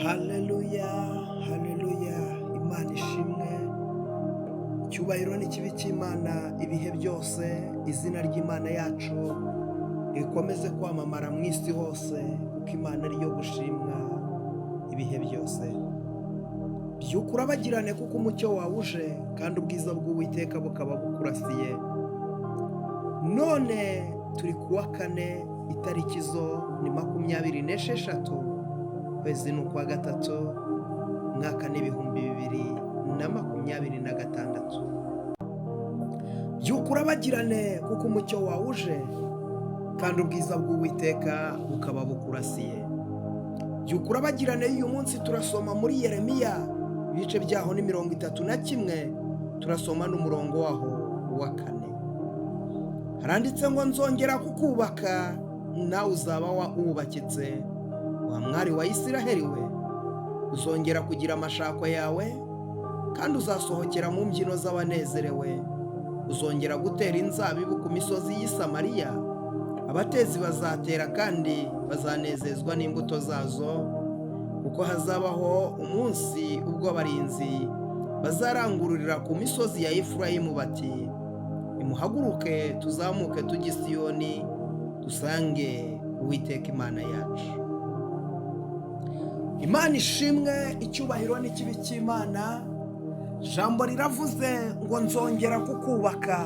Haleluya, haleluya, Imana ishimwe. Icyubahiro n'ikibi cy'Imana ibihe byose, izina ry'Imana yacu rikomeze kwamamara mu isi hose, kuko Imana ariyo gushimwa ibihe byose. Byuka urabagirane kuko umucyo wawe uje, kandi ubwiza bw'Uwiteka bukaba bukurasiye. None turi kuwa kane, itariki zo ni 26, ukwezi ni ukwa gatatu, umwaka ni 2026. Byuka urabagirane kuko umucyo wawe uje, kandi ubwiza bw'Uwiteka bukaba bukurasiye. Byuka urabagirane y'uyu munsi turasoma muri Yeremiya, ibice byaho ni 31, turasoma n'umurongo waho wa 4. Haranditse ngo: nzongera kukubaka nawe uzaba wubakitse, wa mwari wa Isiraheli we. Uzongera kugira amashako yawe, kandi uzasohokera mu mbyino z'abanezerewe. Uzongera gutera inzabibu ku misozi y'i Samariya, abatezi bazatera kandi bazanezezwa n'imbuto zazo, kuko hazabaho umunsi ubwo abarinzi bazarangururira ku misozi ya Efurayimu bati: nimuhaguruke tuzamuke tujye i Siyoni, dusange Uwiteka Imana yacu. Imana ishimwe, icyubahiro n'ikibi cy'Imana. Ijambo riravuze ngo: nzongera kukubaka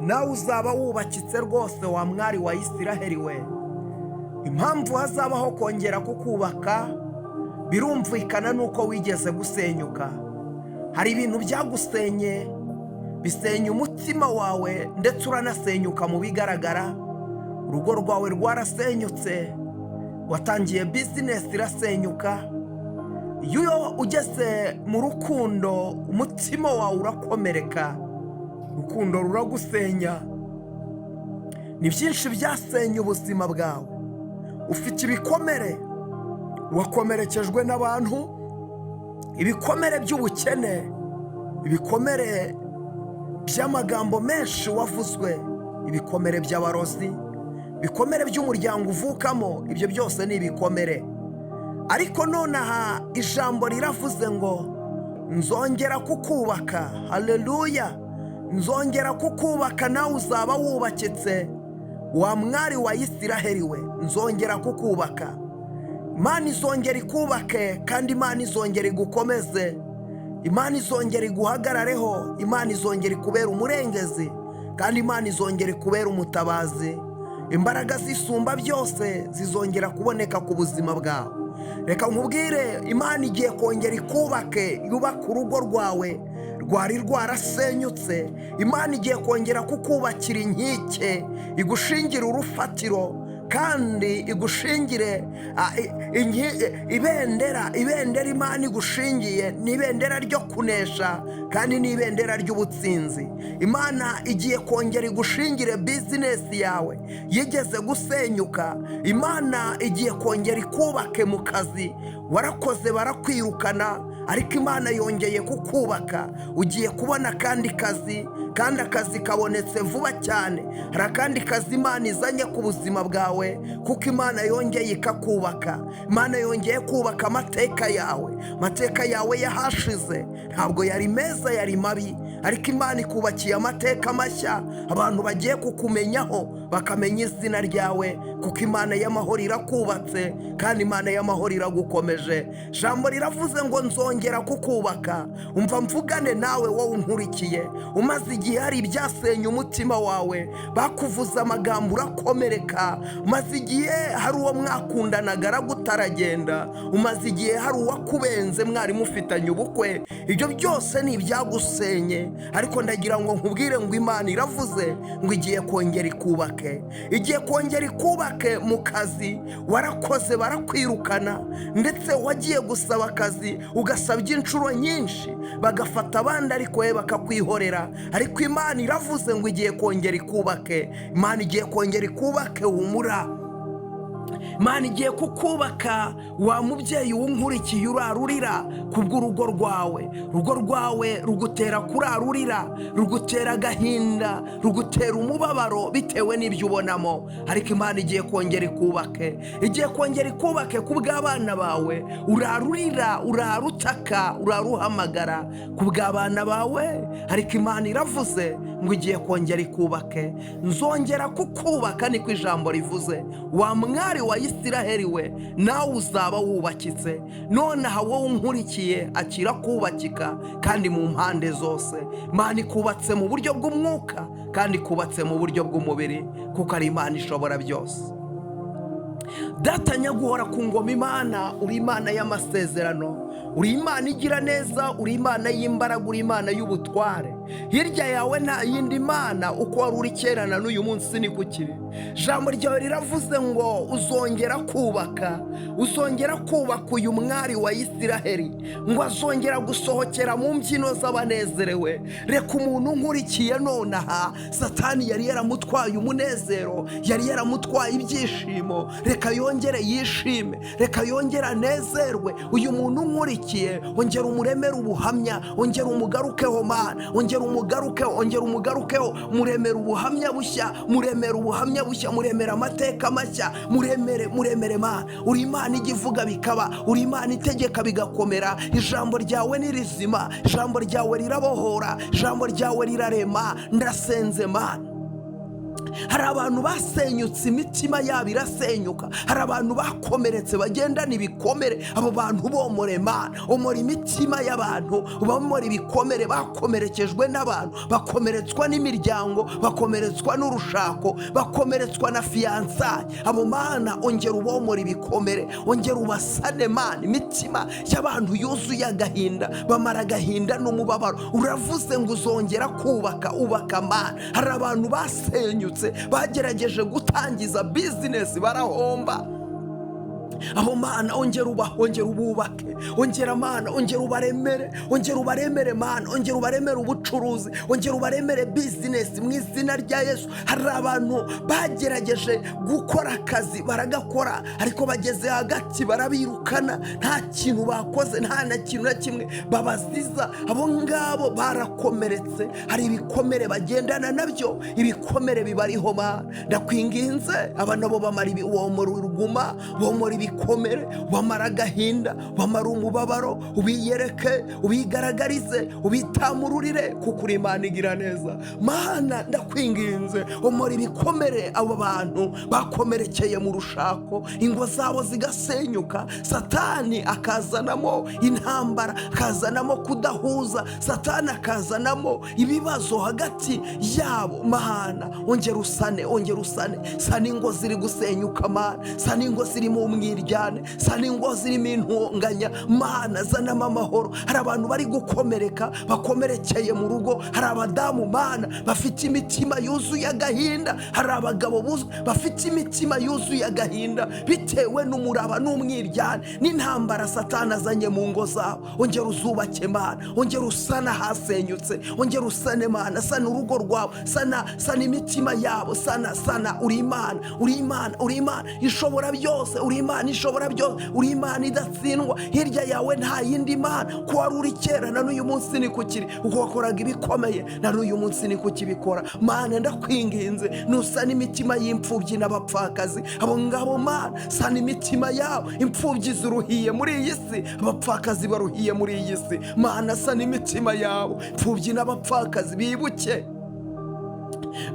nawe uzaba wubakitse rwose, wa mwari wa Isiraheli we. Impamvu hazabaho kongera kukubaka birumvikana nuko wigeze gusenyuka. Hari ibintu byagusenye, bisenya umutima wawe, ndetse uranasenyuka mu bigaragara. Urugo rwawe rwarasenyutse, watangiye bizinesi irasenyuka. Iyo ugeze mu rukundo umutima wawe urakomereka, urukundo ruragusenya. Ni byinshi byasenye ubuzima bwawe. Ufite ibikomere, wakomerekejwe n'abantu, ibikomere by'ubukene, ibikomere by'amagambo menshi wavuzwe, ibikomere by'abarozi, ibikomere by'umuryango uvukamo. Ibyo byose ni ibikomere. Ariko nonaha ijambo riravuze ngo: nzongera kukubaka. Haleluya! Nzongera kukubaka nawe uzaba wubakitse, wa mwari wa Isiraheli we. Nzongera kukubaka. Imana izongera ikubake, kandi Imana izongera igukomeze, Imana izongera iguhagarareho, Imana izongera ikubera umurengezi, kandi Imana izongera ikubera umutabazi. Imbaraga zisumba byose zizongera kuboneka ku buzima bwawe. Reka nkubwire, Imana igiye kongera ikubake, yubake urugo rwawe rwari rwarasenyutse. Imana igiye kongera kukubakira inkike, igushingire urufatiro, kandi igushingire ibendera. Ibendera Imana igushingiye ni ibendera ryo kunesha, kandi ni ibendera ry'ubutsinzi. Imana igiye kongera igushingire bizinesi yawe yigeze gusenyuka. Imana igiye kongera ikubake mu kazi warakoze barakwirukana, ariko Imana yongeye kukubaka. Ugiye kubona akandi kazi, kandi akazi kabonetse vuba cyane. Hari akandi kazi Imana izanye ku buzima bwawe, kuko Imana yongeye ikakubaka. Imana yongeye kubaka amateka yawe. Amateka yawe yahashize ntabwo yari meza, yari mabi, ariko Imana ikubakiye amateka mashya. Abantu bagiye kukumenyaho, bakamenya izina ryawe, kuko Imana y'amahoro irakubatse, kandi Imana y'amahoro iragukomeje. Ijambo riravuze ngo: nzongera kukubaka. Umva mvugane nawe, wowe unkurikiye, umaze igihe hari ibyasenye umutima wawe, bakuvuza amagambo urakomereka. Umaze igihe hari uwo mwakundanaga aragutaragenda, umaze igihe hari uwakubenze mwari mufitanye ubukwe. Ibyo byose ni ibyagusenye, ariko ndagira ngo nkubwire ngo Imana iravuze ngo igiye kongera ikubake. Igiye kongera ikubake mu kazi warakoze barakwirukana, ndetse wagiye gusaba akazi ugasabye inshuro nyinshi bagafata abandi, ariko wowe bakakwihorera. Ariko Imana iravuze ngo igiye kongera ikubake. Imana igiye kongera ikubake, humura. Imana igiye kukubaka wa mubyeyi wunkurikiye urarurira kubw'urugo rwawe. Urugo rwawe rugutera kurarurira, rugutera agahinda, rugutera umubabaro bitewe n'ibyo ubonamo, ariko Imana igiye kongera ikubake, igiye kongera ikubake ku bw'abana bawe. Urarurira, urarutaka, uraruhamagara ku bw'abana bawe, ariko Imana iravuze ngo igiye kongera ikubake. Nzongera kukubaka, niko ijambo rivuze. Wa mwari wa Isiraheli we, nawe uzaba wubakitse. Nonaha wowe unkurikiye, akira kubakika kandi mu mpande zose. Imana ikubatse mu buryo bw'umwuka kandi ikubatse mu buryo bw'umubiri, kuko ari Imana ishobora byose. Data nyaguhora ku ngoma, Imana, uri Imana y'amasezerano, uri Imana igira neza, uri Imana y'imbaraga, uri Imana y'ubutware. Hirya yawe nta yindi mana. Uko wari uri kera na n'uyu munsi ni kukiri. Ijambo ryawe riravuze ngo uzongera kubaka, uzongera kubaka uyu mwari wa Isiraheli, ngo azongera gusohokera mu mbyino z'abanezerewe. Reka umuntu unkurikiye nonaha, Satani yari yaramutwaye umunezero, yari yaramutwaye ibyishimo, reka yongere yishime, reka yongere anezerwe. Uyu muntu unkurikiye, ongera umuremere ubuhamya, ongera umugarukeho Mana, ongera umugarukeho, ongera umugarukeho, muremere ubuhamya bushya, muremere ubuhamya bushya, muremere amateka mashya, muremere, muremere Mana. Uri Imana ijya ivuga bikaba, uri Imana itegeka bigakomera. Ijambo ryawe ni rizima, ijambo ryawe rirabohora, ijambo ryawe rirarema. Ndasenze Mana. Hari abantu basenyutse, imitima yabo irasenyuka. Hari abantu bakomeretse, bagendana ibikomere. Abo bantu bomore Mana, omora imitima y'abantu, bomora ibikomere bakomerekejwe n'abantu, bakomeretswa n'imiryango, bakomeretswa n'urushako, bakomeretswa na fiançailles. Abo Mana, ongera ubomora ibikomere, ongera ubasane Mana. Imitima y'abantu yuzuye agahinda, bamara agahinda n'umubabaro. Uravuze ngo uzongera kubaka, ubaka Mana. Hari abantu basenyutse, bagerageje gutangiza business barahomba. Aho Mana, ongera uba, ongera ububake, ongera Mana, ongera ubaremere, ongera ubaremere Mana, ongera ubaremere ubucuruzi, ongera ubaremere business mu izina rya Yesu. Hari abantu bagerageje gukora akazi, baragakora, ariko bageze hagati barabirukana. Nta kintu bakoze, nta na kintu na kimwe babaziza. Abo ngabo barakomeretse, hari ibikomere bagendana nabyo, ibikomere bibariho. Mana, ndakwinginze, aba nabo bamara womora uruguma, bomora ibikomere, bamara agahinda, bamara umubabaro. Ubiyereke, ubigaragarize, ubitamururire, kuko uri Imana igira neza. Mana, ndakwinginze, omora ibikomere abo bantu bakomerekeye mu rushako, ingo zabo zigasenyuka, Satani akazanamo intambara, akazanamo kudahuza, Satani akazanamo ibibazo hagati yabo. Mana, ongera usane, ongera usane. Sana ingo ziri gusenyuka Mana, sana ingo zirimo umwiryane, sana ingo zirimo intonganya. Mana, zanamo amahoro. Hari abantu bari gukomereka, bakomerekeye mu rugo. Hari abadamu Mana bafite imitima yuzuye agahinda, hari abagabo bafite imitima yuzuye agahinda bitewe n'umuraba n'umwiryane n'intambara Satani azanye mu ngo zabo. Ongera uzubake Mana, ongera usana ahasenyutse, ongera usane Mana, sana urugo rwawe, sana, sana imitima yabo, sana, sana. Uri Imana, uri Imana, uri Imana ishobora byose, uri Imana ishobora byose, uri Imana idatsindwa. Hirya yawe nta yindi mana. Ko wari uri kera na n'uyu munsi ni kukiri, uko wakoraga ibikomeye na n'uyu munsi ni kukibikora. Mana, ndakwinginze, nusana imitima y'imfubyi n'abapfakazi. Abo ngabo Mana, sana imitima yabo. Imfubyi ziruhiye muri iyi si, abapfakazi baruhiye muri iyi si. Mana, sana imitima yabo. Imfubyi n'abapfakazi bibuke,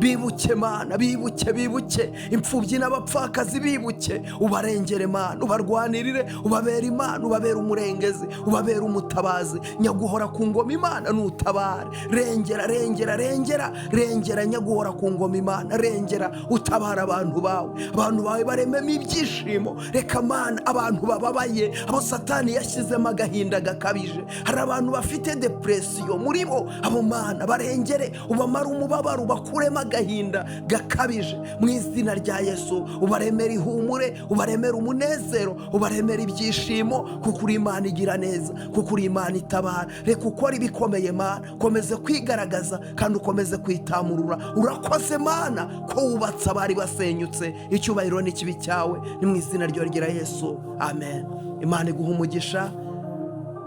bibuke Mana, bibuke, bibuke. Imfubyi n'abapfakazi bibuke, ubarengere Mana, ubarwanirire, ubabere Imana, ubabere umurengezi, ubabere umutabazi. Nyaguhora ku ngoma Imana, nutabare, rengera, rengera, rengera, rengera. Nyaguhora ku ngoma Imana, rengera, utabara abantu bawe. Abantu bawe barememo ibyishimo. Reka Mana, abantu bababaye, abo Satani yashyizemo agahinda gakabije, hari abantu bafite dépression muri bo, abo Mana barengere, ubamare umubabaro, ubakuremo Ubakuremo agahinda gakabije mu izina rya Yesu. Ubaremere ihumure, ubaremere umunezero, ubaremere ibyishimo, kuko uri Imana igira neza, kuko uri Imana itabara. Reka ukore ibikomeye Mana, ukomeze kwigaragaza kandi ukomeze kwitamurura. Urakoze Mana ko wubatse abari basenyutse. Icyubahiro n'ikibi cyawe, ni mu izina rya Yesu, amen. Imana iguha umugisha,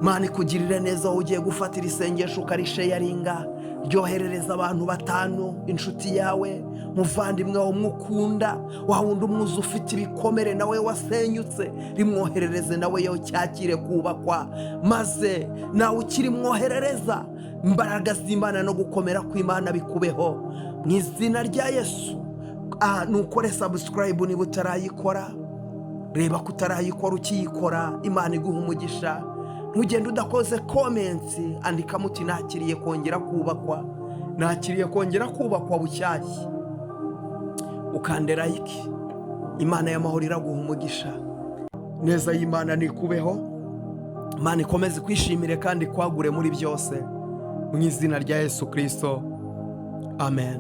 Imana ikugirire neza. Wowe ugiye gufatira isengesho ukarisharinga, ryoherereza abantu batanu, inshuti yawe, muvandimwe wawe umukunda, wa wundi umwuzu ufite ibikomere nawe wasenyutse, rimwoherereze nawe yo cyakire kubakwa. Maze nawe ukirimwoherereza, imbaraga z'Imana no gukomera kw'Imana bikubeho mu izina rya Yesu. Nukore subscribe niba utarayikora, reba ko utarayikora, ukiyikora. Imana iguha umugisha. Ntugende udakoze comment, andikamo uti: "Nakiriye kongera kubakwa, nakiriye kongera kubakwa bushyashya." Ukande like. Imana y'amahoro iraguha umugisha. Neza y'Imana nikubeho. Imana ikomeze kwishimire kandi kwagure muri byose mu izina rya Yesu Kirisito, amen.